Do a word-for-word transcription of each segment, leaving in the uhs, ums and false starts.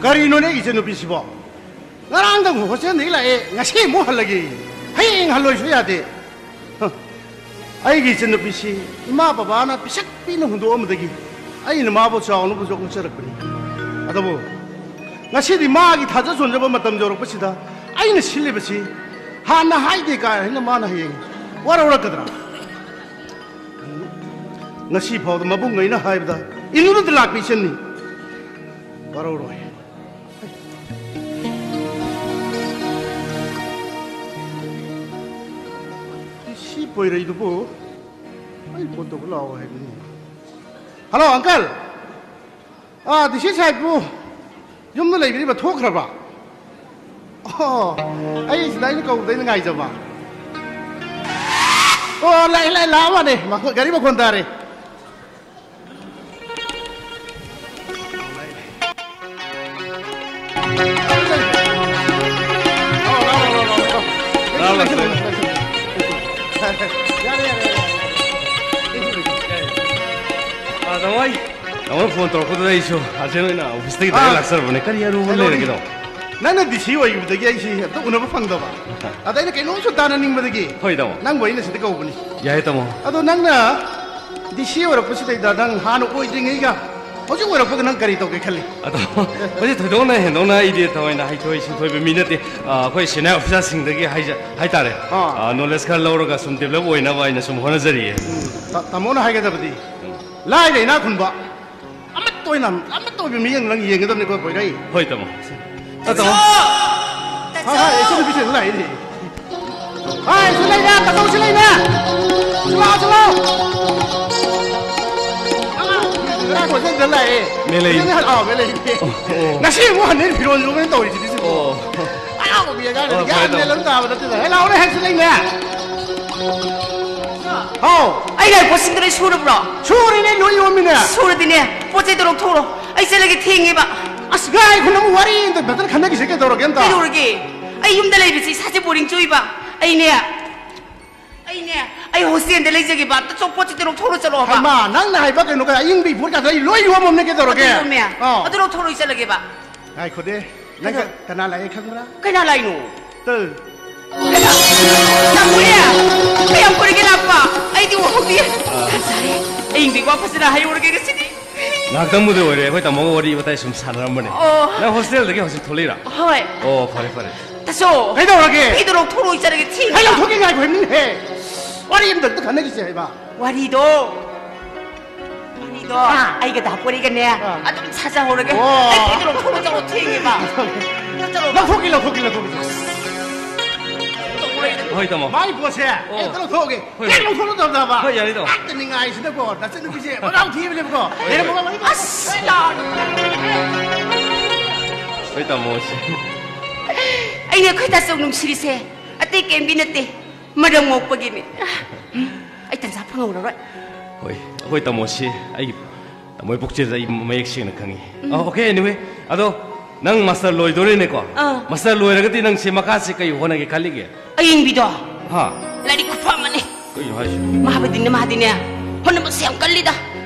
ꯀꯔꯤꯅꯣꯅꯦ ꯑꯩꯒꯤ ꯏꯆꯟꯅꯨꯄꯤꯁꯤꯕꯣ? ꯉꯔꯥꯡꯗꯪ ꯍꯣꯁꯇꯦꯜꯗꯒꯤ ꯂꯥꯛꯑꯦ, ꯉꯁꯤ ꯑꯃꯨꯛ ꯍꯜꯂꯒꯦ꯫ ꯍꯌꯦꯡ ꯍꯜꯂꯣꯏꯁꯨ ꯌꯥꯗꯦ꯫ ꯍ, ꯑꯩꯒꯤ ꯏꯆꯟꯅꯨꯄꯤꯁꯤ ꯏꯃꯥ ꯕꯕꯥꯅ ꯄꯤꯁꯛ ꯄꯤꯛꯅ ꯍꯨꯟꯗꯣꯛꯑꯝꯕꯗꯒꯤ ꯑꯩꯅ ꯃꯥꯕꯨ ꯆꯥꯎꯅꯕꯁꯨ ꯍꯣꯠꯅꯖꯔꯛꯄꯅꯤ꯫ ꯑꯗꯨꯕꯨ ꯉꯁꯤꯗꯤ ꯃꯥꯒꯤ ꯊꯥꯖ ꯁꯣꯟꯖꯕ ꯃꯇꯝ ꯌꯧꯔꯛꯄꯁꯤꯗ ꯑꯩꯅ ꯁꯤꯜꯂꯤꯕꯁꯤ ꯍꯥꯟꯅ ꯍꯥꯏꯗꯦ ꯀꯥꯏꯅ ꯃꯥꯅ ꯍꯌꯦꯡ ꯋꯥꯔꯧꯔꯛꯀꯗ꯭ꯔꯥ? ꯉꯁꯤ ꯐꯥꯎꯗ ꯃꯕꯨꯡ ꯑꯩꯅ ꯍꯥꯏꯕꯗ ꯏꯜꯂꯨꯅꯗ ꯂꯥꯛꯄ ꯏꯆꯟꯅꯤ꯫ ꯋꯥꯔꯧꯔꯣꯏ꯫ ꯁꯤ ꯄꯣꯏꯔꯩꯗꯨꯕꯨ ꯑꯩ ꯐꯣꯟ ꯇꯧꯕ ꯂꯥꯛꯑꯣ ꯍꯥꯏꯕꯅꯤ꯫ ꯍꯜꯂꯣ, ꯑꯪꯀꯜ꯫ ꯑꯥ, ꯗꯤ ꯁꯤ ꯁꯥꯍꯦꯕꯄꯨ ꯌꯨꯝꯗ ꯂꯩꯕꯤꯔꯤꯕ, ꯊꯣꯛꯈ꯭ꯔꯕ? ꯑꯣ, ꯑꯩ ꯁꯤꯗ ꯑꯩꯅ ꯀꯧꯕꯗ ꯑꯩꯅ ꯉꯥꯏꯖꯕ꯫ ꯑꯣ, ꯂꯥꯛꯑꯦ, ꯂꯥꯛꯑꯦ, ꯂꯥꯛꯑ ꯃꯥꯅꯦ꯫ ꯃꯈꯣꯟ, ꯒꯥꯔꯤ ꯃꯈꯣꯟ ꯇꯥꯔꯦ꯫ ꯂꯥꯛꯑꯣ, ꯂꯥꯛꯑꯣ, ꯂꯥꯛꯑꯣ, ꯂꯥꯛꯑꯣ, ꯂꯥꯛꯑꯣ꯫ ꯌꯥꯔꯦ, ꯌꯥꯔꯦ, ꯌꯥꯔꯦ꯫ ꯑꯥ, ꯇꯥꯃꯣ, ꯑꯩ ꯇꯥꯃꯣꯅ ꯐꯣꯟ ꯇꯧꯔꯛꯄꯗꯨꯗ ꯑꯩꯁꯨ ꯑꯔꯖꯦꯟ ꯑꯣꯏꯅ ꯑꯣꯐꯤꯁꯇꯒꯤ ꯗꯥꯏꯔꯦꯛ ꯑꯥ꯫ ꯂꯥꯛꯆꯔꯕꯅꯦ꯫ ꯀꯔꯤ ꯑꯔꯨꯕ ꯀꯩꯅꯣꯅꯤ? ꯂꯩꯔꯒꯦ, ꯇꯥꯃꯣ? ꯅꯪꯅ ꯗꯤ ꯁꯤ ꯑꯣꯏꯈꯤꯕꯗꯒꯤ ꯑꯩꯁꯤ ꯑꯝꯇ ꯎꯅꯕ ꯐꯪꯗꯕ꯫ ꯑꯗ ꯑꯩꯅ ꯀꯩꯅꯣꯝꯁꯨ ꯇꯥꯟꯅꯅꯤꯡꯕꯗꯒꯤ ꯍꯣꯏ, ꯇꯥꯃꯣ꯫ ꯅꯪꯕꯨ ꯑꯩꯅ ꯁꯤꯗ ꯀꯧꯕꯅꯤ꯫ ꯌꯥꯏ, ꯇꯥꯃꯣ꯫ ꯑꯗꯣ ꯅꯪꯅ ꯗꯤ ꯁꯤ ꯑꯣꯏꯔꯛꯄꯁꯤꯗꯩꯗ ꯅꯪ ꯍꯥꯟꯅ ꯑꯣꯏꯗ꯭ꯔꯤꯉꯩꯒ ꯍꯧꯖꯤꯛ ꯑꯣꯏꯔꯛꯄꯒ ꯅꯪ ꯀꯔꯤ ꯇꯧꯒꯦ ꯈꯜꯂꯤ? ꯑꯗꯣ ꯍꯧꯖꯤꯛ ꯊꯣꯏꯗꯣꯛꯅ ꯍꯦꯟꯗꯣꯛꯅ ꯑꯩꯗꯤ ꯊꯑꯣꯏꯅ ꯍꯩꯊꯣꯏ ꯁꯤꯡꯊꯣꯏꯕ ꯃꯤ ꯅꯠꯇꯦ꯫ ꯑ, ꯑꯩꯈꯣꯏ ꯁꯦꯅꯤꯌꯔ ꯑꯣꯐꯤꯁꯥꯔꯁꯤꯡꯗꯒꯤ ꯍꯥꯏꯖ-, ꯍꯥꯏꯇꯥꯔꯦ꯫ ꯑꯥ꯫ ꯑ, ꯅꯣꯂꯦꯖ ꯈꯔ ꯂꯧꯔꯒ ꯁꯨꯝ ꯗꯤꯕꯂꯞ ꯑꯣꯏꯅꯕ ꯑꯩꯅ ꯁꯨꯝ ꯍꯣꯠꯅꯖꯔꯤꯌꯦ꯫ ꯎꯝ, ꯇꯥ-, ꯇꯥꯃꯣꯅ ꯍꯥꯏꯒꯗꯕꯗꯤ ꯎꯝ꯫ ꯂꯥꯏꯔ ꯏꯅꯥꯛ ꯈꯨꯟꯕ ꯑꯃꯠꯇ ꯑꯣꯏꯅ, ꯑꯃꯠꯇ ꯑꯣꯏꯕ ꯃꯤꯠꯌꯦꯡꯗ ꯅꯪ ꯌꯦꯡꯒꯗꯕꯅꯤ ꯑꯩꯈꯣꯏ ꯄꯣꯏꯔꯩ꯫ ꯍꯣꯏ, ꯇꯥꯃꯣ꯫ ꯑ, ꯇꯥꯃꯣ꯫ ꯍꯣꯏ, ꯍꯣꯏ, ꯑꯩ ꯏꯆꯟꯅꯨꯄꯤꯁꯦ ꯑꯗꯨꯝ ꯂꯥꯛꯏꯅꯦ꯫ ꯍꯣꯏ, ꯁꯤ ꯂꯩꯅꯦ, ꯇꯥꯃꯣ, ꯁꯤ ꯂꯩꯅꯦ꯫ ꯁꯤ ꯂꯥꯛꯑꯣ, ꯁꯤ ꯂꯥꯛꯑꯣ꯫ ꯑꯉꯥꯡ ꯍꯣꯁꯇꯦꯜꯗ ꯂꯥꯛꯑꯦ꯫ ꯃꯦꯂꯩ꯫ ꯁꯤꯗꯅꯦ, ꯑꯥ, ꯃꯦꯂꯩꯅꯦ꯫ ꯑꯣ, ꯑꯣ꯫ ꯉꯁꯤ ꯑꯃꯨꯛ ꯍꯟꯅꯩ ꯐꯤꯔꯣꯜ ꯌꯣꯝꯃꯦꯅ ꯇꯧꯔꯤꯁꯤꯗꯤ ꯁꯤꯕꯣ꯫ ꯑꯣ꯫ ꯑꯉꯥꯡ ꯑꯣꯏꯕꯤ ꯑꯉꯥꯡꯅꯗꯤ ꯑꯣ, ꯐꯔꯦ, ꯒ꯭ꯌꯥꯟ ꯃꯦꯟ ꯇꯥꯃꯣ꯫ ꯑꯃ ꯇꯥꯕ ꯅꯠꯇꯦꯗ꯫ ꯍꯦ, ꯂꯥꯛꯑꯣꯅꯦ, ꯍꯦ, ꯁꯤ ꯂꯩꯅꯦ꯫ ꯍꯥꯎ꯫ ꯑꯩ ꯂꯥꯏ ꯄꯣꯠꯁꯤꯡꯗꯣ ꯂꯣꯏ ꯁꯨꯔꯕ꯭ꯔꯣ? ꯁꯨꯔꯤꯅꯦ, ꯂꯣꯏ ꯌꯣꯝꯃꯤꯅꯦ꯫ ꯁꯨꯔꯗꯤꯅꯦ, ꯄꯣꯠ ꯆꯩꯗꯣ ꯂꯧꯊꯣꯛꯎꯔꯣ꯫ ꯑꯩ ꯆꯠꯂꯒꯦ, ꯊꯦꯡꯉꯦꯕ꯫ ꯑꯁ, ꯉꯥꯏꯈꯣ, ꯅꯪ ꯋꯥꯔꯤ ꯑꯝꯇ ꯐꯖꯅ ꯈꯟꯅꯈꯤꯁꯦ, ꯀꯩꯗꯧꯔꯒꯦ ꯑꯝꯇ? ꯀꯩꯗꯧꯔꯒꯦ? ꯑꯩ ꯌꯨꯝꯗ ꯂꯩꯕꯁꯤ ꯏꯁꯥꯁꯦ ꯕꯣꯔꯤꯡ ꯆꯨꯏꯕ꯫ ꯑꯩꯅꯦ, ꯑꯩꯅꯦ, ꯑꯩ ꯍꯣꯁꯇꯦꯜꯗ ꯂꯩꯖꯒꯦꯕ꯫ ꯑꯝꯇ ꯆꯣ-, ꯄꯣꯠ ꯆꯩꯗꯣ ꯂꯧꯊꯣꯛꯎꯔꯣ ꯆꯠꯂꯣ ꯍꯥꯏꯕ꯫ ꯍꯩꯃꯥ, ꯅꯪꯅ ꯍꯥꯏꯕ ꯀꯩꯅꯣ, ꯀꯩ ꯑꯌꯤꯡꯕ ꯏꯐꯣꯔ ꯀꯥꯗꯣ ꯑꯩ ꯂꯣꯏ ꯌꯣꯝꯃꯝꯅꯦ, ꯀꯩꯗꯧꯔꯒꯦ? ꯑꯗꯨ ꯌꯣꯝꯃꯦ꯫ ꯑꯥ꯫ ꯑꯗꯨ ꯂꯧꯊꯣꯛꯎꯔꯣ, ꯑꯩ ꯆꯠꯂꯒꯦꯕ꯫ ꯉꯥꯏꯈꯣꯗꯦ, ꯅꯪ ꯀꯩꯅꯣ? ꯀ-, ꯀꯅꯥ ꯂꯥꯛꯑꯦ ꯈꯪꯕ꯭ꯔꯥ? ꯀꯅꯥ ꯂꯥꯛꯏꯅꯣ? ꯇꯨ꯫ ꯀꯅꯥ? ꯇꯥꯃꯣꯅꯦ! ꯀꯌꯥꯝ ꯀꯨꯏꯔꯒꯦ ꯂꯥꯛꯄ? ꯑꯩꯗꯤ ꯎꯍꯧꯗꯦ꯫ ꯑꯥ꯫ ꯐꯖꯔꯦ꯫ ꯑꯌꯤꯡꯕꯤ ꯋꯥ ꯐꯖꯅ ꯍꯥꯏꯍꯧꯔꯒꯦ ꯉꯁꯤꯗꯤ꯫ ꯉꯥꯏꯍꯥꯛꯇꯪꯕꯨꯗꯤ ꯑꯣꯏꯔꯦ, ꯑꯩꯈꯣꯏ ꯇꯥꯃꯣꯒ ꯋꯥꯔꯤ ꯋꯥꯇꯥꯏ ꯁꯨꯝ ꯁꯥꯟꯅꯔꯝꯕꯅꯦ꯫ ꯑꯣ꯫ ꯅꯪ ꯍꯣꯁꯇꯦꯜꯗꯒꯤ ꯍꯧꯖꯤꯛ ꯊꯣꯛꯂꯛꯏꯔꯥ? ꯍꯣꯏ꯫ ꯑꯣ, ꯐꯔꯦ, ꯐꯔꯦ꯫ ꯇꯥꯆꯧ! ꯀꯩꯗꯧꯔꯒꯦ? ꯐꯤꯗꯣ ꯂꯧꯊꯣꯛꯂꯣꯏ ꯆꯠꯂꯒꯦ, ꯊꯦꯡꯉꯦ꯫ ꯑꯩ ꯂꯧꯊꯣꯛꯀꯦ ꯉꯥꯏꯈꯣ ꯍꯥꯏꯕꯅꯤꯅꯦꯍꯦ꯫ ꯋꯥꯔꯤ ꯑꯃꯇ ꯈꯟꯅꯈꯤꯁꯦ ꯍꯥꯏꯕ꯫ ꯋꯥꯔꯤꯗꯣ꯫ ꯋꯥꯔꯤꯗꯣ ꯑꯥ꯫ ꯑꯩꯒ ꯗꯥꯄꯣꯔꯤꯒꯅꯦ ꯑꯥ꯫ ꯑꯗꯨꯝ ꯁꯥꯖꯍꯧꯔꯒꯦ꯫ ꯑꯣ꯫ ꯑꯩ ꯐꯤꯗꯣ ꯂꯧꯊꯣꯛꯂꯣꯏ ꯆꯠꯂꯣ, ꯊꯦꯡꯉꯦꯕ꯫ ꯆꯠꯂꯣ꯫ ꯂꯧꯊꯣꯛꯀꯦ, ꯂꯧꯊꯣꯛꯀꯦ, ꯂꯧꯊꯣꯛꯀꯦ꯫ ꯍꯣꯏ, ꯇꯥꯃꯣ꯫ ꯃꯥꯒꯤ ꯄꯣꯠꯁꯦ ꯑꯣ꯫ ꯍꯦꯛꯇ ꯂꯧꯊꯣꯛꯑꯒꯦ꯫ ꯍꯣꯏ, ꯍꯦꯛ ꯍꯣꯏ꯫ ꯂꯧꯊꯣꯛꯂꯗꯕ꯫ ꯍꯣꯏ, ꯌꯥꯅꯤ, ꯇꯥꯃꯣ꯫ ꯍꯦꯛꯇ ꯅꯤꯡꯉꯥꯏꯁꯤꯅꯀꯣ, ꯅꯆꯟꯅꯨꯄꯤꯁꯦ ꯃꯅꯥꯎ ꯊꯤꯕꯅꯦꯕꯀꯣ꯫ ꯍꯣꯏ, ꯍꯣꯏ꯫ ꯂꯩꯔꯝꯃꯣ, ꯂꯩꯔꯝꯃꯣ꯫ ꯑꯁ! ꯍꯣꯏ, ꯇꯥꯃꯣꯁꯦ꯫ ꯑꯩꯅ ꯑꯩꯈꯣꯏ ꯇꯥꯆꯧ ꯅꯨꯡꯁꯤꯔꯤꯁꯦ ꯑꯇꯩ ꯀꯩꯝꯒꯤ ꯅꯠꯇꯦ, ꯃꯔꯝ ꯃꯣꯛꯄꯒꯤꯅꯤ꯫ ꯑꯩ ꯇꯟꯖꯥ ꯐꯪꯍꯧꯔꯔꯣꯏ꯫ ꯍꯣꯏ, ꯑꯩꯈꯣꯏ ꯇꯥꯃꯣꯁꯤ ꯑꯩꯒꯤ ꯇꯥꯃꯣꯒꯤ ꯄꯨꯛꯆꯦꯜꯗ ꯑꯩ ꯃꯌꯦꯛ ꯁꯦꯡꯅ ꯈꯪꯉꯤ꯫ ꯎꯝ꯫ ꯑ, okay, anyway, ꯑꯗꯣ ꯅꯪ ꯃꯥꯁꯇꯔ ꯂꯣꯏꯗꯣꯔꯦꯅꯦꯀꯣ? ꯑꯥ꯫ ꯃꯥꯁꯇꯔ ꯂꯣꯏꯔꯒꯗꯤ ꯅꯪꯁꯦ ꯃꯈꯥꯁꯦ ꯀꯩ ꯍꯣꯠꯅꯒꯦ ꯈꯜꯂꯤꯒꯦ? ꯑꯌꯤꯡꯕꯤꯗꯣ ꯍꯥ? ꯂꯥꯏꯔꯤꯛ ꯈꯨꯐ ꯑꯃꯅꯤ꯫ ꯀꯩꯅꯣ ꯍꯥꯏꯁꯤꯕꯣ? ꯃꯥꯕꯨꯗꯤꯅꯦ, ꯃꯥꯗꯤꯅꯦ ꯍꯣꯠꯅꯕꯁꯦ ꯌꯥꯝ ꯀꯜꯂꯤꯗ꯫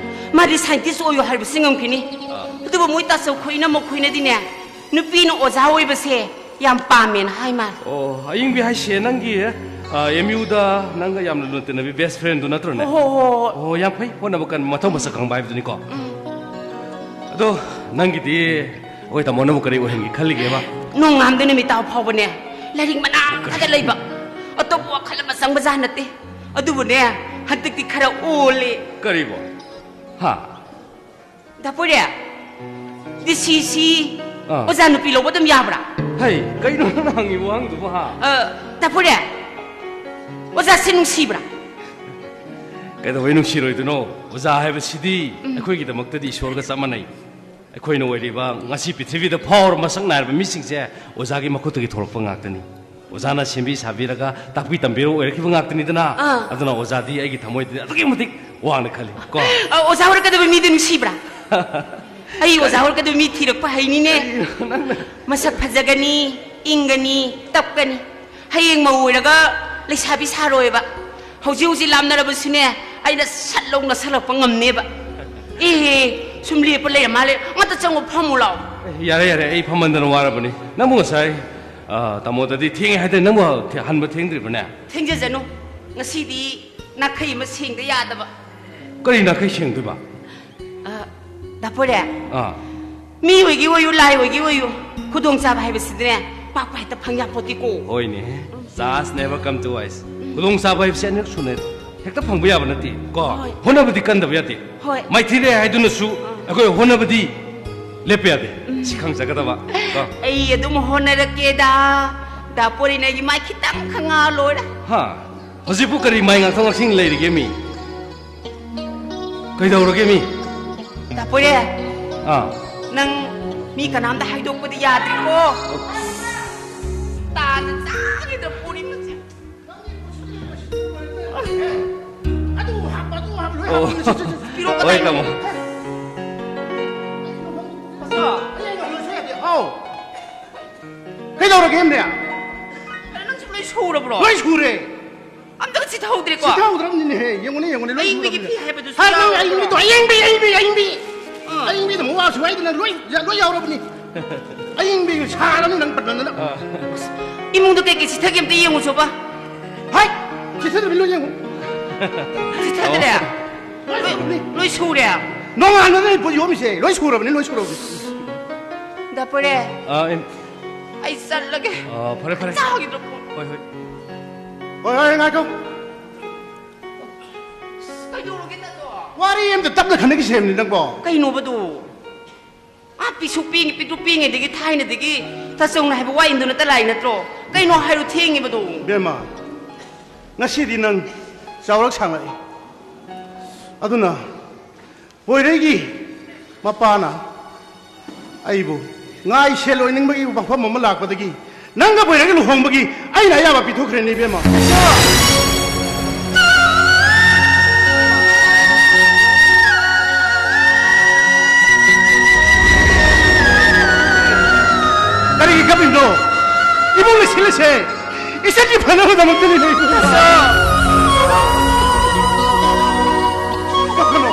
ꯃꯥꯗꯤ scientist ꯑꯣꯏꯌꯣ ꯍꯥꯏꯕꯁꯤ ꯉꯝꯈꯤꯅꯤ꯫ ꯑꯥ꯫ ꯑꯗꯨꯕꯨ ꯃꯣꯏ ꯇꯥꯆꯧ ꯈꯣꯏꯅ ꯃꯈꯣꯏꯅꯗꯤꯅꯦ ꯅꯨꯄꯤꯅ ꯑꯣꯖꯥ ꯑꯣꯏꯕꯁꯦ ꯌꯥꯝ ꯄꯥꯝꯃꯦꯅ ꯍꯥꯏ ꯃꯥꯜꯂꯦ꯫ ꯑꯣ, ꯑꯌꯤꯡꯕꯤ ꯍꯥꯏꯁꯦ ꯅꯪꯒꯤ, ꯑ, M U ꯗ ꯅꯪꯒ ꯌꯥꯝꯅ ꯂꯨꯅ ꯇꯤꯟꯅꯕꯤ best friend ꯗꯨ ꯅꯠꯇ꯭ꯔꯣꯅꯦ? ꯍꯣ, ꯍꯣ, ꯍꯣ, ꯍꯣ꯫ ꯑꯣ, ꯌꯥꯝ ꯐꯩ, ꯍꯣꯠꯅꯕ ꯀꯟꯕ, ꯃꯊꯧ ꯃꯁꯛ ꯈꯪꯕ ꯍꯥꯏꯕꯗꯨꯅꯤꯀꯣ꯫ ꯎꯝ꯫ ꯑꯗꯣ ꯅꯪꯒꯤꯗꯤ ꯑꯩꯈꯣꯏ ꯇꯥꯃꯣꯅꯕꯨ ꯀꯔꯤ ꯑꯣꯏꯍꯟꯒꯦ ꯈꯜꯂꯤꯒꯦꯕ? ꯅꯣꯡꯉꯥꯟꯕꯗꯩ ꯅꯨꯃꯤꯠ ꯇꯥꯕ ꯐꯥꯎꯕꯅꯦ ꯂꯥꯏꯔꯤꯛ ꯃꯅꯥꯛ ꯈꯛꯇ ꯂꯩꯕ, ꯑꯇꯣꯞꯄ ꯋꯥꯈꯜ ꯑꯃ ꯆꯪꯕꯖꯥꯠ ꯅꯠꯇꯦ꯫ ꯑꯗꯨꯕꯨꯅꯦ, ꯍꯟꯗꯛꯇꯤ ꯈꯔ ꯑꯣꯜꯂꯦ꯫ ꯀꯔꯤꯕꯣ? ꯍꯥ? ꯗꯥ ꯄꯣꯏꯔꯦ, D C C ꯑꯥ꯫ ꯑꯣꯖꯥ ꯅꯨꯄꯤ ꯂꯧꯕ ꯑꯗꯨꯝ ꯌꯥꯕ꯭ꯔꯥ? ꯍꯩ, ꯀꯩꯅꯣ ꯅꯪꯅ ꯍꯪꯉꯤꯕ ꯋꯥꯍꯪꯗꯨꯕꯨ, ꯍꯥ? ꯑ, ꯗꯥ ꯄꯣꯏꯔꯦ, ꯑꯣꯖꯥꯁꯦ ꯅꯨꯡꯁꯤꯕ꯭ꯔꯥ? ꯀꯩꯗꯧꯕꯩ ꯅꯨꯡꯁꯤꯔꯣꯏꯗꯣꯏꯅꯣ? ꯑꯣꯖꯥ ꯍꯥꯏꯕꯁꯤꯗꯤ ꯎꯝ꯫ ꯑꯩꯈꯣꯏꯒꯤꯗꯃꯛꯇꯗꯤ ꯏꯁꯣꯔꯒ ꯆꯞ ꯃꯥꯟꯅꯩ꯫ ꯑꯩꯈꯣꯏꯅ ꯑꯣꯏꯔꯤꯕ ꯉꯁꯤ ꯄ꯭ꯔꯤꯊꯤꯕꯤꯗ ꯐꯥꯎꯔꯕ ꯃꯁꯛ ꯅꯥꯏꯔꯕ ꯃꯤꯁꯤꯡꯁꯦ ꯑꯣꯖꯥꯒꯤ ꯃꯈꯨꯠꯇꯒꯤ ꯊꯣꯛꯂꯛꯄ ꯉꯥꯛꯇꯅꯤ꯫ ꯑꯣꯖꯥꯅ ꯁꯦꯝꯕꯤ ꯁꯥꯕꯤꯔꯒ ꯇꯥꯛꯄꯤ ꯇꯝꯕꯤꯔꯒ ꯑꯣꯏꯔꯛꯈꯤꯕ ꯉꯥꯛꯇꯅꯤꯗꯅ꯫ ꯑꯥ꯫ ꯑꯗꯨꯅ ꯑꯣꯖꯥꯗꯤ ꯑꯩꯒꯤ ꯊꯃꯣꯏꯗꯗꯤ ꯑꯗꯨꯛꯀꯤ ꯃꯇꯤꯛ ꯋꯥꯡꯅ ꯈꯜꯂꯤ ꯀꯣ꯫ ꯑ, ꯑꯣꯖꯥ ꯑꯣꯏꯔꯛꯀꯗꯕ ꯃꯤꯗꯤ ꯅꯨꯡꯁꯤꯕ꯭ꯔꯥ? ꯑꯩ ꯑꯣꯖꯥ ꯑꯣꯏꯔꯛꯀꯗꯕ ꯃꯤ ꯊꯤꯔꯛꯄ ꯍꯩꯅꯤꯅꯦ꯫ ꯀꯔꯤꯅꯣ ꯅꯪꯅ? ꯃꯁꯛ ꯐꯖꯒꯅꯤ, ꯏꯪꯒꯅꯤ, ꯇꯞꯀꯅꯤ꯫ ꯍꯌꯦꯡ ꯃꯧ ꯑꯣꯏꯔꯒ ꯂꯩꯁꯥꯕꯤ ꯁꯥꯔꯣꯏꯕ꯫ ꯍꯧꯖꯤꯛ ꯍꯧꯖꯤꯛ ꯂꯥꯞꯅꯔꯕꯁꯨꯅꯦ, ꯑꯩꯅ ꯁꯠ ꯂꯧꯅ ꯁꯜꯂꯛꯄ ꯉꯝꯅꯦꯕ꯫ ꯑꯦ, ꯁꯨꯝ ꯂꯦꯞꯄ ꯂꯩꯔ ꯃꯥꯜꯂꯦ꯫ ꯉꯥꯛꯇ ꯆꯪꯉꯨ, ꯐꯝꯃꯨ ꯂꯥꯎ꯫ ꯑꯦ, ꯌꯥꯔꯦ, ꯌꯥꯔꯦ, ꯑꯩ ꯐꯝꯃꯟꯗꯅ ꯋꯥꯔꯕꯅꯤ꯫ ꯅꯪꯕꯨ ꯉꯁꯥꯏ, ꯑ, ꯇꯥꯃꯣꯗꯗꯤ ꯊꯦꯡꯉꯦ ꯍꯥꯏꯗꯥꯏ? ꯅꯪꯕꯨ ꯊꯦ-, ꯍꯟꯕ ꯊꯦꯡꯗ꯭ꯔꯤꯕꯅꯦ? ꯊꯦꯡꯖꯖꯅꯨ꯫ ꯉꯁꯤꯗꯤ ꯅꯥꯈꯩ ꯑꯃ ꯁꯦꯡꯗ ꯌꯥꯗꯕ꯫ ꯀꯔꯤ ꯅꯥꯈꯩ ꯁꯦꯡꯗꯣꯏꯕ? ꯑ, ꯗꯥ ꯄꯣꯏꯔꯦ꯫ ꯑꯥ꯫ ꯃꯤ ꯑꯣꯏꯒꯤ ꯑꯣꯏꯌꯨ, ꯂꯥꯏ ꯑꯣꯏꯒꯤ ꯑꯣꯏꯌꯨ, ꯈꯨꯗꯣꯡꯆꯥꯕ ꯍꯥꯏꯕꯁꯤꯗꯤꯅꯦ, ꯄꯥꯛꯄ ꯍꯦꯛꯇ ꯐꯪ ꯌꯥꯄꯣꯠꯇꯦꯀꯣ꯫ ꯍꯣꯏꯅꯦ꯫ Chance never come twice. ꯈꯨꯗꯣꯡꯆꯥꯕ ꯍꯥꯏꯕꯁꯤ ꯑꯅꯤꯔꯛ ꯁꯨꯅ ꯍꯦꯛꯇ ꯐꯪꯕ ꯌꯥꯕ ꯅꯠꯇꯦ, ꯀꯣ? ꯍꯣꯏ꯫ ꯍꯣꯠꯅꯕꯗꯤ ꯀꯟꯗꯕ ꯌꯥꯗꯦ꯫ ꯍꯣꯏ꯫ ꯃꯥꯏꯊꯤ ꯂꯩ ꯍꯥꯏꯗꯨꯅꯁꯨ ꯑꯥ꯫ ꯑꯩꯈꯣꯏ ꯍꯣꯠꯅꯕꯗꯤ ꯂꯦꯞꯄ ꯌꯥꯗꯦ꯫ ꯁꯤ ꯈꯪꯖꯒꯗꯕ, ꯀꯣ? ꯑꯩ ꯑꯗꯨꯝ ꯍꯣꯠꯅꯔꯛꯀꯦꯗ꯫ ꯗꯥ ꯄꯣꯔꯤꯅ ꯑꯩꯒꯤ ꯃꯥꯏ ꯈꯤꯇꯪ ꯈꯪꯉꯛꯑ ꯂꯣꯏꯔꯦ꯫ ꯍꯥ? ꯍꯧꯖꯤꯛꯄꯨ ꯀꯔꯤ ꯃꯥꯏ ꯉꯥꯛꯊꯣꯛ ꯉꯥꯛꯁꯤꯟ ꯂꯩꯔꯤꯒꯦ ꯃꯤ? ꯀꯩꯗꯧꯔꯒꯦ ꯃꯤ? ꯗꯥ ꯄꯣꯏꯔꯦ, ꯑꯥ꯫ ꯅꯪ ꯃꯤ ꯀꯅꯥꯝꯗ ꯍꯥꯏꯗꯣꯛꯄꯗꯤ ꯌꯥꯗ꯭ꯔꯤꯀꯣ꯫ ꯇꯥꯅ ꯆꯥꯒꯦꯗ ꯄꯣꯔꯤ ꯃꯆꯦ꯫ ꯑꯗꯨ ꯍꯥꯞꯄ, ꯑꯗꯨ ꯍꯥꯞꯄ, ꯂꯣꯏ ꯑꯣ꯫ ꯍꯥꯞꯄ, ꯁꯤ, ꯁꯤ, ꯁꯤ, ꯄꯤꯔꯛꯑꯣ, ꯍꯣꯏ, ꯀꯗꯥꯏꯅꯣ? ꯇꯥꯃꯣ꯫ ꯑꯁ, ꯑꯩ ꯂꯣꯏꯁꯤꯜꯂꯒꯦ꯫ ꯑꯧ꯫ ꯀꯩꯗꯧꯔꯒꯦ, ꯌꯦꯡꯗꯦ? ꯑꯗ ꯅꯪꯁꯨ ꯂꯣꯏ ꯁꯨꯔꯕ꯭ꯔꯣ? ꯂꯣꯏ ꯁꯨꯔꯦ꯫ ꯑꯝꯇꯒ ꯆꯤꯊꯍꯧꯗ꯭ꯔꯦꯀꯣ? ꯆꯤꯊꯍꯧꯗ꯭ꯔꯕꯅꯤꯅꯦꯍꯦ, ꯌꯦꯡꯉꯨꯅꯦ, ꯌꯦꯡꯉꯨꯅꯦ, ꯂꯣꯏ ꯑꯌꯤꯡꯕꯤꯒꯤ ꯁꯨꯔꯕꯅꯤꯅꯦ꯫ ꯐꯤ ꯍꯥꯏꯕꯗꯨꯁꯨ ꯍꯥꯏ, ꯅꯪ ꯌꯥꯎꯔꯕ꯭ꯔꯣ? ꯑꯌꯤꯡꯕꯤꯗꯣ, ꯑꯌꯤꯡꯕꯤ, ꯑꯌꯤꯡꯕꯤ, ꯑꯌꯤꯡꯕꯤ꯫ ꯑꯥ꯫ ꯑꯌꯤꯡꯕꯤꯗ ꯑꯃꯨꯛ ꯋꯥꯁꯨ ꯍꯥꯏꯗꯅ ꯂꯣꯏ, ꯂꯣꯏ ꯌꯥꯎꯔꯕꯅꯤ꯫ ꯑꯌꯤꯡꯕꯤ ꯁꯥꯔꯕꯅꯤ ꯅꯪ ꯄꯟꯗꯅ꯫ ꯑꯥ꯫ ꯏꯃꯨꯡꯗ ꯀꯩꯀꯩ ꯆꯤꯊꯒꯦ ꯑꯝꯇ ꯌꯦꯡꯉꯨꯆꯣꯕ꯫ ꯍꯥꯏ! ꯆꯤꯊꯗ꯭ꯔꯕꯅꯤ, ꯂꯣꯏ ꯌꯦꯡꯉꯨ꯫ ꯆꯤꯊꯗ꯭ꯔꯦ? ꯑꯣ꯫ ꯂꯣꯏ ꯂꯣꯏ, ꯁꯨꯔꯕꯅꯤ꯫ ꯂꯣꯏ ꯁꯨꯔꯦ? ꯅꯣꯡꯉꯥꯟꯕꯗꯩ ꯄꯣꯠ ꯌꯣꯝꯃꯤꯁꯦ ꯂꯣꯏ ꯁꯨꯔꯕꯅꯤ, ꯂꯣꯏ ꯁꯨꯔꯕꯅꯤ꯫ ꯗꯥ ꯄꯣꯏꯔꯦ꯫ ꯑꯥ, ꯏꯝ-, ꯑꯩ ꯆꯠꯂꯒꯦ꯫ ꯑꯥ, ꯐꯔꯦ, ꯐꯔꯦ꯫ ꯆꯥꯈꯤꯗ꯭ꯔꯣ? ꯍꯣꯏ, ꯍꯣꯏ꯫ ꯍꯣꯏ, ꯍꯣꯏ, ꯉꯥꯏꯈꯣ꯫ ꯑꯁ, ꯀꯩꯗꯧꯔꯒꯦ ꯅꯪꯗꯣ? ꯋꯥꯔꯤ ꯑꯝꯇ ꯇꯞꯅ ꯈꯟꯅꯈꯤꯁꯦ ꯍꯥꯏꯕꯅꯤ ꯅꯪꯕꯣ꯫ ꯀꯩꯅꯣꯕꯗꯨ? ꯑꯥ, ꯄꯤꯁꯨ ꯄꯤꯛꯏ-, ꯄꯤꯛꯇ꯭ꯔꯨ ꯄꯤꯛꯏꯉꯩꯗꯒꯤ, ꯊꯥꯏꯅꯗꯒꯤ ꯇꯥꯆꯧꯅ ꯍꯥꯏꯕ ꯋꯥ ꯏꯟꯗꯨ ꯅꯠꯇ ꯂꯥꯏ ꯅꯠꯇ꯭ꯔꯣ? ꯀꯩꯅꯣ ꯍꯥꯏꯔꯣ, ꯊꯦꯡꯉꯤꯕꯗꯣ꯫ ꯏꯕꯦꯝꯃ, ꯉꯁꯤꯗꯤ ꯅꯪ ꯆꯥꯎꯔꯛ ꯁꯥꯡꯂꯛꯏ꯫ ꯑꯗꯨꯅ ꯄꯣꯏꯔꯩꯒꯤ ꯃꯄꯥꯅ ꯑꯩꯕꯨ ꯉꯥꯏ ꯁꯦꯜ ꯑꯣꯏꯅꯤꯡꯕꯒꯤ ꯋꯥꯐꯝ ꯑꯃ ꯂꯥꯛꯄꯗꯒꯤ ꯅꯪꯒ ꯄꯣꯏꯔꯩꯒ ꯂꯨꯍꯣꯡꯕꯒꯤ ꯑꯩꯅ ꯑꯌꯥꯕ ꯄꯤꯊꯣꯛꯈ꯭ꯔꯦꯅꯦ, ꯏꯕꯦꯝꯃ꯫ ꯀꯔꯤꯒꯤ ꯀꯞꯄꯤꯅꯣ? ꯏꯕꯨꯡꯅ ꯁꯤꯜꯂꯤꯁꯦ ꯏꯆꯟꯒꯤ ꯐꯅꯕꯗꯃꯛꯇꯅꯤ, ꯂꯩ꯫ ꯀꯞꯀꯅꯣ꯫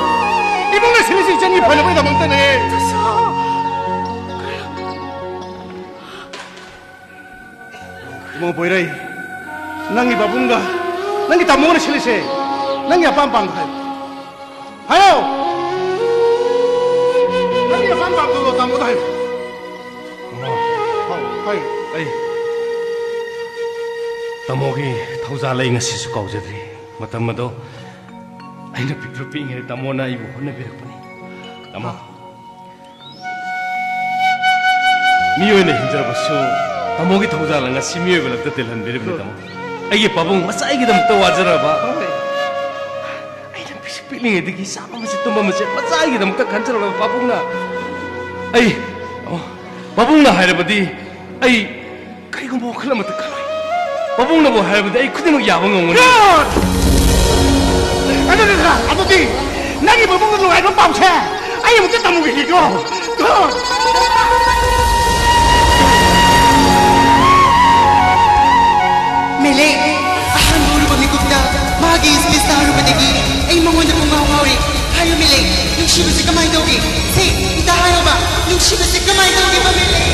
ꯏꯕꯨꯡꯅ ꯁꯤꯜꯂꯤꯁꯦ ꯏꯆꯟꯒꯤ ꯍꯥꯏꯅꯕꯒꯤꯗꯃꯛꯇꯅꯦ꯫ ꯏꯃꯧ ꯄꯣꯏꯔꯩ, ꯅꯪꯒꯤ ꯄꯥꯕꯨꯡꯒ ꯅꯪꯒꯤ ꯇꯥꯃꯣꯒꯅ ꯁꯤꯜꯂꯤꯁꯦ꯫ ꯅꯪꯒꯤ ꯑꯄꯥꯝ ꯄꯥꯝꯕ ꯍꯥꯏꯌꯣ꯫ ꯍꯥꯏꯌꯣ꯫ ꯅꯪꯒꯤ ꯑꯄꯥꯝ ꯄꯥꯝꯕꯗꯣ ꯇꯥꯃꯣꯗ ꯍꯥꯏꯌꯣ꯫ ꯏꯃꯥ, ꯍꯥꯏꯌꯣ꯫ ꯑꯩ ꯇꯥꯃꯣꯒꯤ ꯊꯧꯖꯥꯜ ꯑꯩ ꯉꯁꯤꯁꯨ ꯀꯥꯎꯖꯗ꯭ꯔꯤ꯫ ꯃꯇꯝ ꯑꯗꯣ ꯑꯩꯅ ꯄꯤꯛꯇ꯭ꯔꯨ ꯄꯤꯛꯏꯉꯩꯗ ꯇꯥꯃꯣꯅ ꯑꯩꯕꯨ ꯍꯣꯠꯅꯕꯤꯔꯛꯄꯅꯤ꯫ ꯇꯥꯃꯣ, ꯃꯤ ꯑꯣꯏꯅ ꯍꯤꯡꯖꯔꯕꯁꯨ ꯇꯥꯃꯣꯒꯤ ꯊꯧꯖꯥꯜꯅ ꯉꯁꯤ ꯃꯤꯑꯣꯏꯕ ꯂꯛꯇ ꯇꯤꯜꯍꯟꯕꯤꯔꯤꯕꯅꯤ, ꯇꯥꯃꯣ꯫ ꯑꯩꯒꯤ ꯄꯥꯕꯨꯡ ꯃꯆꯥ ꯑꯩꯒꯤꯗꯃꯛꯇ ꯋꯥꯖꯔꯕ, ꯑꯩꯅ ꯄꯤꯁꯛ ꯄꯤꯛꯂꯤꯉꯩꯗꯒꯤ ꯆꯥꯕ ꯑꯃꯁꯨ ꯇꯨꯝꯕ ꯑꯃꯁꯨ ꯃꯆꯥ ꯑꯩꯒꯤꯗꯃꯛꯇ ꯈꯟꯖꯔꯕ ꯄꯥꯕꯨꯡꯅ, ꯑꯩ, ꯇꯥꯃꯣ, ꯄꯥꯕꯨꯡꯅ ꯍꯥꯏꯔꯕꯗꯤ ꯑꯩ ꯀꯔꯤꯒꯨꯝꯕ ꯋꯥꯈꯜ ꯑꯃꯠꯇ ꯈꯜꯂꯣꯏ꯫ ꯄꯥꯕꯨꯡꯅꯕꯨ ꯍꯥꯏꯔꯕꯗꯤ ꯑꯩ ꯈꯨꯗꯤꯡꯃꯛ ꯌꯥꯕ ꯉꯝꯒꯅꯤ꯫ ꯑꯗꯨꯗꯤ, ꯑꯗꯨꯗꯤ ꯅꯪꯒꯤ ꯄꯥꯕꯨꯡꯅ ꯅꯨꯡꯉꯥꯏꯕ ꯄꯥꯎꯁꯦ ꯑꯩ ꯑꯃꯨꯛꯇ ꯇꯝꯃꯨꯈꯤꯒꯦꯀꯣ꯫ ꯃꯦꯂꯩ, ꯑꯍꯥꯟꯕ ꯎꯔꯨꯕ ꯃꯤꯀꯨꯞꯇ ꯃꯥꯒꯤ speech ꯇꯥꯔꯨꯕꯗꯒꯤ ꯑꯩ ꯃꯉꯣꯟꯗ ꯄꯨꯡꯉꯥꯎ ꯉꯥꯎꯔꯦ꯫ ꯍꯥꯏꯌꯨ ꯃꯦꯂꯩ, ꯅꯨꯡꯁꯤꯕꯁꯦ ꯀꯃꯥꯏꯅ ꯇꯧꯒꯦ? ꯁꯦ, ꯑꯝꯇ ꯍꯥꯏꯌꯣꯕ, ꯅꯨꯡꯁꯤꯕꯁꯦ ꯀꯃꯥꯏꯅ ꯇꯧꯒꯦꯕ ꯃꯦꯂꯩ?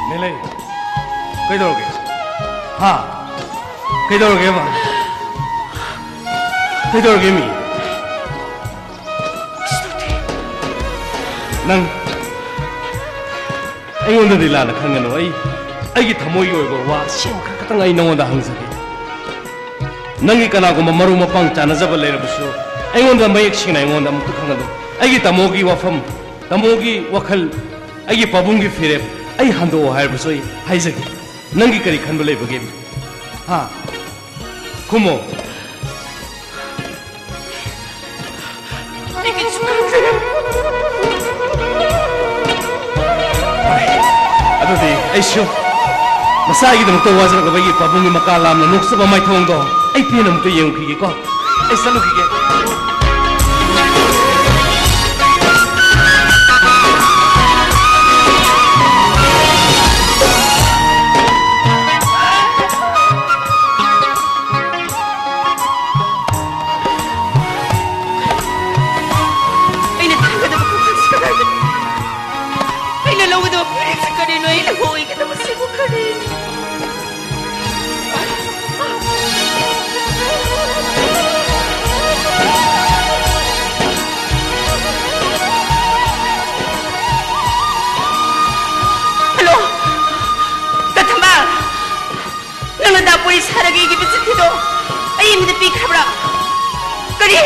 ꯃꯦꯂꯩ, ꯀꯩꯗꯧꯔꯒꯦ? ꯍꯥ? ꯀꯩꯗꯧꯔꯒꯦꯕ? ꯀꯩꯗꯧꯔꯒꯦ ꯃꯤ? ꯅꯪ ꯑꯩꯉꯣꯟꯗꯗꯤ ꯂꯥꯟꯅ ꯈꯟꯒꯅꯨ꯫ ꯑꯩ, ꯑꯩꯒꯤ ꯊꯃꯣꯏꯒꯤ ꯑꯣꯏꯕ ꯋꯥ ꯑꯁꯦꯡꯕ ꯈꯔ ꯈꯛꯇꯪ ꯑꯩ ꯅꯉꯣꯟꯗ ꯍꯪꯖꯒꯦ꯫ ꯅꯪꯒꯤ ꯀꯅꯥꯒꯨꯝꯕ ꯃꯔꯨꯞ ꯃꯄꯥꯡ ꯆꯥꯟꯅꯖꯕ ꯂꯩꯔꯕꯁꯨ ꯑꯩꯉꯣꯟꯗ ꯃꯌꯦꯛ ꯁꯦꯡꯅ ꯑꯩꯉꯣꯟꯗ ꯑꯃꯨꯛꯇ ꯈꯪꯍꯜꯂꯨ꯫ ꯑꯩꯒꯤ ꯇꯥꯃꯣꯒꯤ ꯋꯥꯐꯝ, ꯇꯥꯃꯣꯒꯤ ꯋꯥꯈꯜ, ꯑꯩꯒꯤ ꯄꯥꯕꯨꯡꯒꯤ ꯐꯤꯔꯦꯞ ꯑꯩ ꯍꯟꯗꯣꯛꯑꯣ ꯍꯥꯏꯔꯕꯁꯨ ꯑꯩ ꯍꯥꯏꯖꯒꯦ꯫ ꯅꯪꯒꯤ ꯀꯔꯤ ꯈꯟꯕ ꯂꯩꯕꯒꯦ? ꯍꯥ? ꯈꯨꯝꯃꯣ꯫ ꯑꯩ ꯀꯩꯁꯨ ꯈꯪꯗꯦ꯫ ꯑꯗꯨꯗꯤ ꯑꯩꯁꯨ ꯃꯁꯥꯒꯤꯗꯃꯛꯇ ꯋꯥꯖꯔꯛꯂꯕ ꯑꯩꯒꯤ ꯄꯥꯕꯨꯡꯒꯤ ꯃꯀꯥ ꯂꯥꯝꯅ ꯅꯣꯛꯆꯕ ꯃꯥꯏꯊꯣꯡꯗꯣ ꯑꯩ ꯄꯦꯟꯅ ꯑꯃꯨꯛꯇ ꯌꯦꯡꯉꯨꯈꯤꯒꯦꯀꯣ꯫ ꯆꯠꯂꯨꯈꯤꯒꯦ꯫ ꯑꯩꯅ ꯊꯥꯒꯗꯕ ꯈꯣꯡꯊꯥꯡꯁꯤ ꯀꯗꯥꯏꯗꯅꯣ? ꯑꯩꯅ ꯂꯧꯒꯗꯕ ꯐꯤꯔꯦꯞꯁꯤ ꯀꯔꯤꯅꯣ? ꯑꯩꯅ ꯑꯣꯏꯒꯗꯕꯁꯤꯕꯨ ꯀꯔꯤꯅꯣ? ꯍꯜꯂꯣ, ꯀꯊꯝꯕ, ꯅꯪꯅ ꯗꯥ ꯄꯣꯔꯤ ꯁꯥꯔꯒ ꯏꯈꯤꯕ ꯆꯤꯊꯤꯗꯣ ꯑꯩ ꯑꯃꯗ ꯄꯤꯈ꯭ꯔꯕ꯭ꯔꯥ? ꯀꯔꯤ?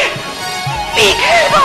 ꯄꯤꯈ꯭ꯔꯦꯕ?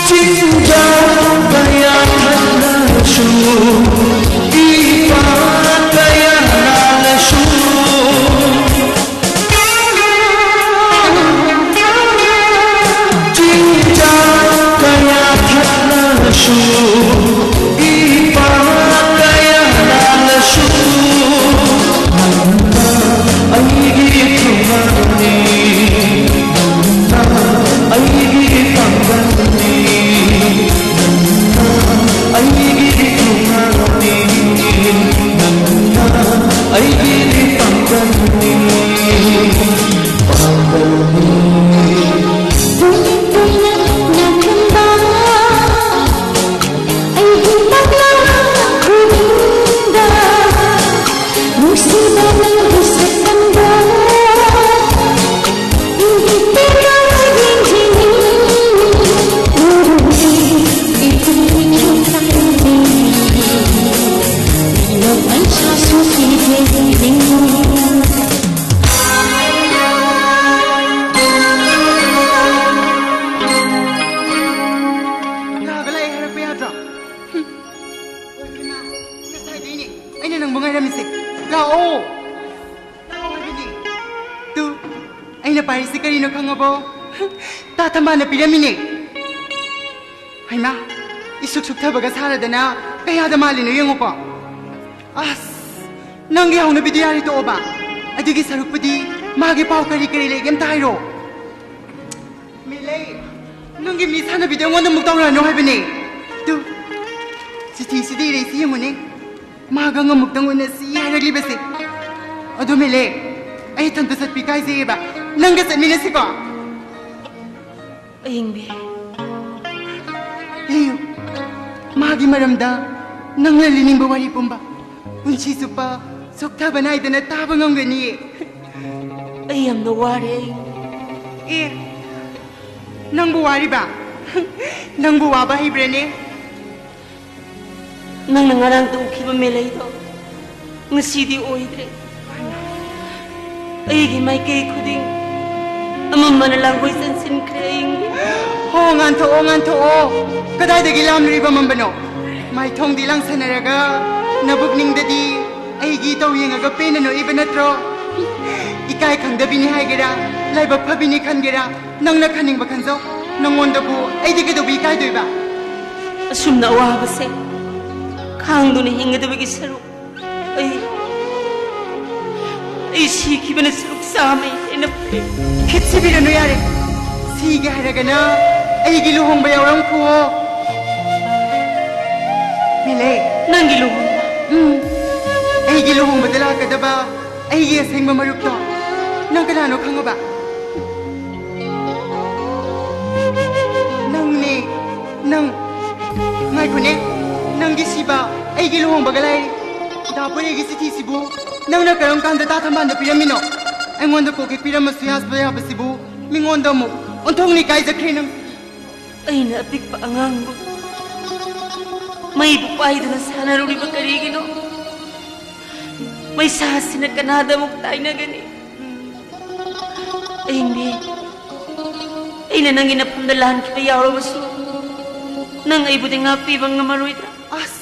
ꯆꯤꯡꯖꯥꯎ ꯀꯌꯥ ꯊꯠꯂꯁꯨ, ꯏꯄꯥꯛ ꯀꯌꯥ ꯂꯥꯜꯂꯁꯨ, ꯆꯤꯡꯖꯥꯎ ꯀꯌꯥ ꯊꯠꯂꯁꯨ, ꯏꯄꯥꯛ ꯀꯌꯥ ꯂꯥꯜꯂꯁꯨ, ꯅꯪꯅ ꯑꯩꯒꯤ ꯊꯧꯅꯥꯅꯤ, ꯅꯪꯅ ꯑꯩꯒꯤ ꯄꯥꯡꯒꯜꯅꯤ, ꯅꯪꯅ ꯑꯩꯒꯤ ꯊꯧꯅꯥꯅꯤ, ꯅꯪꯅ ꯑꯩꯒꯤ ꯄꯥꯡꯒꯜꯅꯤ, ꯄꯥꯡꯒꯜꯅꯤ꯫ ꯀꯨꯏꯅ ꯀꯨꯏꯅ ꯉꯥꯏꯔꯝꯕ ꯑꯩꯒꯤ ꯄꯥꯛꯂꯥ ꯈꯨꯗꯤꯡꯗ ꯅꯨꯡꯁꯤꯕ ꯅꯪꯒꯤ ꯁꯛꯇꯝꯗꯣ꯫ ꯀꯅꯥꯒ ꯂꯥꯛꯑꯦ ꯍꯥꯏꯔꯛꯄ ꯌꯥꯗ꯭ꯔꯣ? ꯍꯨꯝ꯫ ꯉꯁꯥꯏꯗꯩꯅꯦ ꯑꯩꯅ ꯅꯪꯕꯨ ꯉꯥꯏꯔꯝꯃꯤꯁꯦ꯫ ꯂꯥꯛꯑꯣ꯫ ꯂꯥꯛꯑꯣ ꯍꯥꯏꯕꯅꯦ꯫ ꯇꯨ, ꯑꯩꯅ ꯄꯥꯏꯔꯤꯁꯦ ꯀꯔꯤꯅꯣ ꯈꯪꯉꯕꯣ? ꯇꯥ ꯊꯝꯕꯥꯜꯅ ꯄꯤꯔꯝꯃꯤꯅꯦ꯫ ꯍꯩꯃꯥ, ꯏꯁꯨꯛ ꯁꯨꯛꯊꯕꯒ ꯁꯥꯔꯗꯅ ꯀꯌꯥꯗ ꯃꯥꯜꯂꯤꯅꯣ ꯌꯦꯡꯉꯨꯀꯣ꯫ ꯑꯁ, ꯅꯪꯒꯤ ꯍꯧꯅꯕꯤꯗꯨ ꯌꯥꯔꯦ ꯇꯣꯛꯑꯣꯕ꯫ ꯑꯗꯨꯒꯤ ꯁꯔꯨꯛꯄꯨꯗꯤ ꯃꯥꯒꯤ ꯄꯥꯎ ꯀꯔꯤ ꯀꯔꯤ ꯂꯩꯒꯦ ꯑꯝꯇ ꯍꯥꯏꯔꯣ꯫ ꯃꯦꯂꯩ, ꯅꯪꯒꯤ ꯃꯤ ꯁꯥꯟꯅꯕꯤꯗꯣ ꯑꯩꯉꯣꯟꯗ ꯑꯃꯨꯛ ꯇꯧꯔꯛꯑꯅꯨ ꯍꯥꯏꯕꯅꯦ꯫ ꯇꯨ, ꯆꯤꯊꯤꯁꯤꯗ ꯏꯔꯛꯏꯁꯤ ꯌꯦꯡꯉꯨꯅꯦ꯫ ꯃꯥꯒ ꯑꯃꯨꯛꯇꯪ ꯎꯅꯁꯤ ꯍꯥꯏꯔꯛꯂꯤꯕꯁꯦ꯫ ꯑꯗꯣ ꯃꯦꯂꯩ, ꯑꯩ ꯏꯊꯟꯇ ꯆꯠꯄꯤ ꯀꯥꯏꯖꯩꯌꯦꯕ꯫ ꯅꯪꯒ ꯆꯠꯃꯤꯟꯅꯁꯤꯀꯣ꯫ ꯑꯌꯤꯡꯕꯤ꯫ ꯂꯤꯌꯨ꯫ ꯃꯥꯒꯤ ꯃꯔꯝꯗ ꯅꯪꯅ ꯂꯤꯅꯤꯡꯕ ꯋꯥꯔꯤ ꯄꯨꯝꯕ ꯄꯨꯟꯁꯤ ꯆꯨꯞꯄ ꯆꯣꯛꯊꯕ ꯅꯥꯏꯗꯅ ꯇꯥꯕ ꯉꯝꯒꯅꯤꯌꯦ꯫ ꯑꯩ ꯌꯥꯝꯅ ꯋꯥꯔꯦ꯫ ꯑꯦ, ꯅꯪꯕꯨ ꯋꯥꯔꯤꯕ? ꯅꯪꯕꯨ ꯋꯥꯕ ꯍꯩꯕ꯭ꯔꯅꯦ? ꯅꯪꯅ ꯉꯔꯥꯡ ꯇꯧꯈꯤꯕ ꯃꯦꯂꯩꯗꯣ ꯉꯁꯤꯗꯤ ꯑꯣꯏꯗ꯭ꯔꯦ꯫ ꯑꯩꯒꯤ ꯃꯥꯏꯀꯩ ꯈꯨꯗꯤꯡ ꯑꯃꯝꯕꯅ ꯂꯥꯡꯒꯣꯏ ꯆꯟꯁꯤꯟꯈ꯭ꯔꯦ ꯑꯌꯤꯡꯕꯤ꯫ ꯍꯣ, ꯉꯥꯟꯊꯣꯛꯑꯣ, ꯉꯥꯟꯊꯣꯛꯑꯣ꯫ ꯀꯗꯥꯏꯗꯒꯤ ꯂꯥꯝꯂꯨꯔꯤꯕ ꯑꯃꯝꯕꯅꯣ? ꯃꯥꯏꯊꯣꯡꯗꯤ ꯂꯥꯡꯁꯟꯅꯔꯒ ꯅꯕꯨꯛꯅꯤꯡꯗꯗꯤ ꯑꯩꯒꯤ ꯏꯇꯧ ꯌꯦꯡꯉꯒ ꯄꯦꯟꯅ ꯅꯣꯛꯏꯕ ꯅꯠꯇ꯭ꯔꯣ? ꯏꯀꯥꯏ ꯈꯪꯗꯕꯤꯅꯤ ꯍꯥꯏꯒꯦꯔꯥ, ꯂꯥꯏꯕꯛ ꯐꯕꯤꯅꯤ ꯈꯟꯒꯦꯔꯥ, ꯅꯪꯅ ꯈꯟꯅꯤꯡꯕ ꯈꯟꯖꯧ꯫ ꯅꯪꯉꯣꯟꯗꯕꯨ ꯑꯩꯗꯤ ꯀꯩꯗꯧꯕ ꯏꯀꯥꯏꯗꯣꯏꯕ? ꯑꯁꯨꯝꯅ ꯑꯋꯥꯕꯁꯦ ꯈꯥꯡꯗꯨꯅ ꯍꯤꯡꯒꯗꯕꯒꯤ ꯁꯔꯨꯛ ꯑꯩ, ꯑꯩ ꯁꯤꯈꯤꯕꯅ ꯁꯔꯨꯛ ꯆꯥꯝꯃ ꯍꯦꯟꯅ ꯐꯩ꯫ ꯈꯤꯠ ꯁꯤꯕꯤꯔꯅꯨ ꯌꯥꯔꯦ꯫ ꯁꯤꯒꯦ ꯍꯥꯏꯔꯒꯅ ꯑꯩꯒꯤ ꯂꯨꯍꯣꯡꯕ ꯌꯥꯎꯔꯝꯈꯨꯑꯣ꯫ ꯃꯦꯂꯩ꯫ ꯅꯪꯒꯤ ꯂꯨꯍꯣꯡꯕ? ꯎꯝ꯫ ꯑꯩꯒꯤ ꯂꯨꯍꯣꯡꯕꯗ ꯂꯥꯛꯀꯗꯕ ꯑꯩꯒꯤ ꯑꯁꯦꯡꯕ ꯃꯔꯨꯞꯇꯣ ꯅꯪ ꯀꯅꯥꯅꯣ ꯈꯪꯉꯕ? ꯅꯪꯅꯦ, ꯅꯪ꯫ ꯉꯥꯏꯈꯣꯅꯦ, ꯅꯪꯒꯤ ꯁꯤꯕ ꯑꯩꯒꯤ ꯂꯨꯍꯣꯡꯕꯒ ꯂꯩ꯫ ꯗꯥ ꯄꯣꯏꯔꯩꯒꯤ ꯆꯤꯊꯤꯁꯤꯕꯨ ꯅꯪꯅ ꯀꯔꯝ ꯀꯥꯟꯗ ꯇꯥ ꯊꯝꯕꯥꯜꯗ ꯄꯤꯔꯝꯃꯤꯅꯣ? ꯑꯩꯉꯣꯟꯗ ꯀꯣꯛ ꯍꯦꯛ ꯄꯤꯔꯝꯃꯁꯨ ꯌꯥꯕ ꯌꯥꯕꯁꯤꯕꯨ ꯃꯤꯉꯣꯟꯗ ꯑꯃꯨꯛ ꯑꯣꯟꯊꯣꯛꯅ ꯏꯀꯥꯏꯖꯈ꯭ꯔꯦ ꯅꯪ꯫ ꯑꯩꯅ ꯑꯄꯤꯛꯄ ꯑꯉꯥꯡꯕꯨ ꯃꯩꯕꯨ ꯄꯥꯏꯗꯨꯅ ꯁꯥꯟꯅꯔꯨꯔꯤꯕ ꯀꯔꯤꯒꯤꯅꯣ? ꯃꯩꯁꯥꯁꯤꯅ ꯀꯅꯥꯗ ꯑꯃꯨꯛ ꯇꯥꯏꯅꯒꯅꯤ? ꯑꯌꯤꯡꯕꯤ, ꯑꯩꯅ ꯅꯪꯒꯤ ꯅꯐꯝꯗ ꯂꯥꯟꯈꯤꯕ ꯌꯥꯎꯔꯕꯁꯨ ꯅꯪ ꯑꯩꯕꯨꯗꯤ ꯉꯥꯛꯄꯤꯕ ꯉꯝꯃꯔꯣꯏꯗ꯫ ꯑꯁ,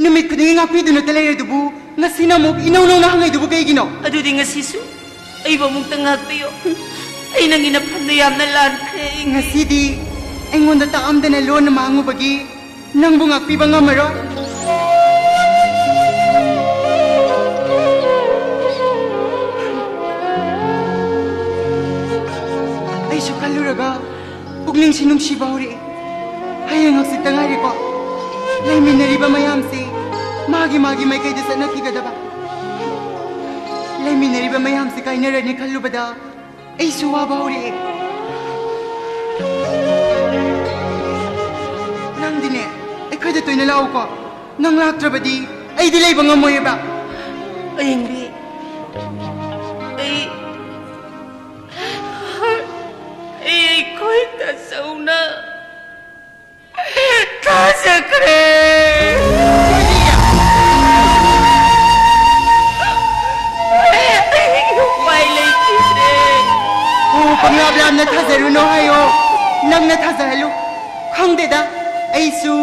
ꯅꯨꯃꯤꯠ ꯈꯨꯗꯤꯡꯒꯤ ꯉꯥꯛꯄꯤꯗꯨꯅꯇ ꯂꯩꯔꯗꯨꯕꯨ ꯉꯁꯤꯅ ꯑꯃꯨꯛ ꯏꯅꯧ ꯅꯧꯅ ꯍꯪꯉꯛꯏꯗꯨꯕꯨ ꯀꯩꯒꯤꯅꯣ? ꯑꯗꯨꯗꯤ ꯉꯁꯤꯁꯨ ꯑꯩꯕꯨ ꯑꯃꯨꯛꯇ ꯉꯥꯛꯄꯤꯌꯨ꯫ ꯑꯩ ꯅꯪꯒꯤ ꯅꯐꯝꯗ ꯌꯥꯝꯅ ꯂꯥꯟꯈ꯭ꯔꯦ꯫ ꯑꯩ ꯉꯁꯤꯗꯤ ꯑꯩꯉꯣꯟꯗ ꯇꯥꯛꯑꯝꯗꯅ ꯂꯣꯟꯅ ꯃꯥꯡꯉꯨꯕꯒꯤ ꯅꯪꯕꯨ ꯉꯥꯛꯄꯤꯕ ꯉꯝꯃꯔꯣꯏ꯫ ꯅꯨꯡꯁꯤ ꯅꯨꯡꯁꯤꯕ ꯍꯧꯔꯛꯑꯦ꯫ ꯍꯌꯦꯡ ꯍꯪꯆꯤꯠꯇ ꯉꯥꯏꯔꯦꯀꯣ꯫ ꯂꯩꯃꯤꯟꯅꯔꯤꯕ ꯃꯌꯥꯝꯁꯦ ꯃꯥꯒꯤ ꯃꯥꯒꯤ ꯃꯥꯏꯀꯩꯗ ꯆꯠꯅꯈꯤꯒꯗꯕ꯫ ꯂꯩꯃꯤꯟꯅꯔꯤꯕ ꯃꯌꯥꯝꯁꯦ ꯀꯥꯏꯅꯔꯅꯤ ꯈꯜꯂꯨꯕꯗ ꯑꯩꯁꯨ ꯋꯥꯕ ꯍꯧꯔꯛꯑꯦ꯫ ꯅꯪꯗꯤꯅꯦ, ꯑꯩꯈꯣꯏꯗ ꯇꯣꯏꯅ ꯂꯥꯛꯎꯀꯣ꯫ ꯅꯪ ꯂꯥꯛꯇ꯭ꯔꯕꯗꯤ ꯑꯩꯗꯤ ꯂꯩꯕ ꯉꯝꯃꯣꯏꯕ꯫ ꯑꯌꯤꯡꯕꯤ, ꯑꯩ, ꯑꯩ ꯑꯩꯈꯣꯏ ꯇꯥꯆꯧꯅ ꯊꯥꯖꯈ꯭ꯔꯦ꯫ ꯑꯩ ꯎꯄꯥꯏ ꯂꯩꯈꯤꯗ꯭ꯔꯦ꯫ ꯑꯣ, ꯄꯪꯂꯥꯞ ꯂꯥꯞꯅ ꯊꯥꯖꯔꯨꯅꯣ ꯍꯥꯏꯌꯣ꯫ ꯅꯪꯅ ꯊꯥꯖꯍꯜꯂꯨ꯫ ꯈꯪꯗꯦꯗ, ꯑꯩꯁꯨ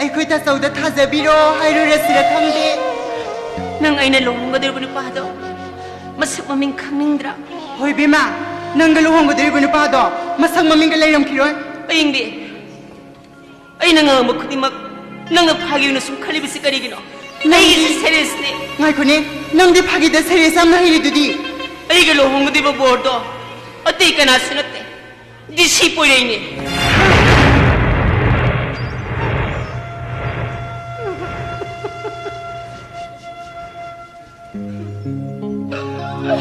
ꯑꯩꯈꯣꯏ ꯇꯥꯆꯧꯗ ꯊꯥꯖꯕꯤꯔꯣ ꯍꯥꯏꯔꯨꯔꯁꯤꯔ ꯈꯪꯗꯦ꯫ ꯅꯪ ꯑꯩꯅ ꯂꯨꯍꯣꯡꯒꯗꯧꯔꯤꯕ ꯅꯨꯄꯥꯗꯣ ꯃꯁꯛ ꯃꯃꯤꯡ ꯈꯪꯅꯤꯡꯗ꯭ꯔꯥ? ꯍꯣꯏ ꯕꯦꯝꯃ, ꯅꯪꯒ ꯂꯨꯍꯣꯡꯒꯗꯧꯔꯤꯕ ꯅꯨꯄꯥꯗꯣ ꯃꯁꯛ ꯃꯃꯤꯡꯒ ꯂꯩꯔꯝꯈꯤꯔꯣꯏ꯫ ꯑꯌꯤꯡꯕꯤ, ꯑꯩꯅ ꯉꯥꯡꯕ ꯈꯨꯗꯤꯡꯃꯛ ꯅꯪꯅ ꯐꯥꯒꯤ ꯑꯣꯏꯅ ꯁꯨꯝ ꯈꯜꯂꯤꯕꯁꯤ ꯀꯔꯤꯒꯤꯅꯣ? ꯅꯪꯗꯤ ꯑꯩꯒꯤꯁꯤ seriousꯅꯤ꯫ ꯉꯥꯏꯈꯣꯅꯦ, ꯅꯪꯗꯤ ꯐꯥꯒꯤꯗ serious ꯌꯥꯝꯅ ꯍꯩꯔꯤꯗꯨꯗꯤ꯫ ꯑꯩꯒ ꯂꯨꯍꯣꯡꯒꯗꯧꯔꯤꯕ ꯕꯣꯔꯗꯣ ꯑꯇꯩ ꯀꯅꯥꯁꯨ ꯅꯠꯇꯦ, ꯗꯤ ꯁꯤ ꯄꯣꯏꯔꯩꯅꯦ꯫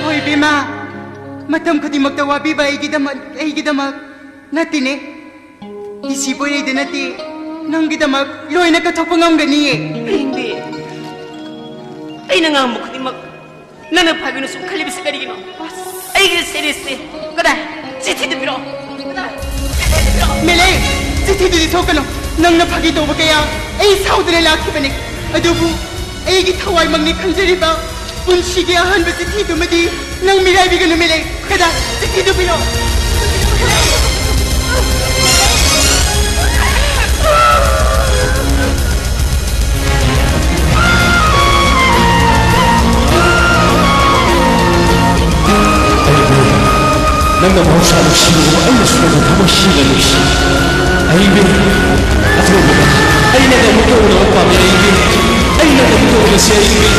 ꯍꯣꯏ ꯏꯕꯦꯝꯃ, ꯃꯇꯝ ꯈꯨꯗꯤꯡꯃꯛꯇ ꯋꯥꯕꯤꯕ ꯑꯩꯒꯤꯗꯃꯛ, ꯑꯩꯒꯤꯗꯃꯛ ꯅꯠꯇꯦꯅꯦ꯫ ꯗꯤ ꯁꯤ ꯄꯣꯏꯔꯩꯗ ꯅꯠꯇꯦ, ꯅꯪꯒꯤꯗꯃꯛ ꯂꯣꯏꯅ ꯀꯠꯊꯣꯛꯄ ꯉꯝꯒꯅꯤꯌꯦ꯫ ꯑꯌꯤꯡꯕꯤ, ꯑꯩꯅ ꯉꯥꯡꯕ ꯈꯨꯗꯤꯡꯃꯛ ꯅꯪꯅ ꯐꯥꯒꯤꯅ ꯁꯨꯝ ꯈꯜꯂꯤꯕꯁꯤ ꯀꯔꯤꯒꯤꯅꯣ? ꯑꯁ꯫ ꯑꯩꯒꯤꯗꯤ seriousꯅꯤ꯫ ꯀꯗꯥꯏ? ꯆꯤꯊꯤꯗꯨ ꯄꯤꯔꯛꯑꯣ꯫ ꯀꯗꯥꯏ? ꯆꯤꯊꯤꯗꯨ ꯄꯤꯔꯛꯑꯣ꯫ ꯃꯦꯂꯩ, ꯆꯤꯊꯤꯗꯨꯗꯤ ꯁꯣꯛꯀꯅꯨ꯫ ꯅꯪꯅ ꯐꯥꯒꯤ ꯇꯧꯕ ꯀꯌꯥ ꯑꯩ ꯁꯥꯎꯗꯅ ꯂꯥꯛꯈꯤꯕꯅꯤ꯫ ꯑꯗꯨꯕꯨ ꯑꯩꯒꯤ ꯊꯋꯥꯏꯃꯛꯅꯤ ꯈꯟꯖꯔꯤꯕ ꯄꯨꯟꯁꯤꯒꯤ ꯑꯍꯥꯟꯕ ꯆꯤꯊꯤꯗꯨꯃꯗꯤ ꯅꯪ ꯃꯤꯔꯥꯏꯕꯤꯒꯅꯨ ꯃꯦꯂꯩ꯫ ꯀꯗꯥꯏ? ꯆꯤꯊꯤꯗꯨ ꯄꯤꯔꯛꯑꯣ꯫ ꯑꯌꯤꯡꯕꯤ, ꯅꯪꯅ ꯃꯍꯧꯁꯥ ꯅꯨꯡꯁꯤꯕꯒꯨꯝ ꯑꯩꯅꯁꯨ ꯅꯪꯕꯨ ꯊꯃꯣꯏ ꯁꯦꯡꯅ ꯅꯨꯡꯁꯤ꯫ ꯑꯌꯤꯡꯕꯤ, ꯑꯊꯣꯏꯕꯤꯗ ꯑꯩꯅ ꯅꯪꯕꯨ ꯇꯣꯛꯅꯕ ꯄꯥꯝꯃꯤ ꯑꯌꯤꯡꯕꯤ꯫ ꯑꯩꯅ ꯅꯪꯕꯨ ꯇꯣꯛꯅꯁꯤ ꯑꯌꯤꯡꯕꯤ꯫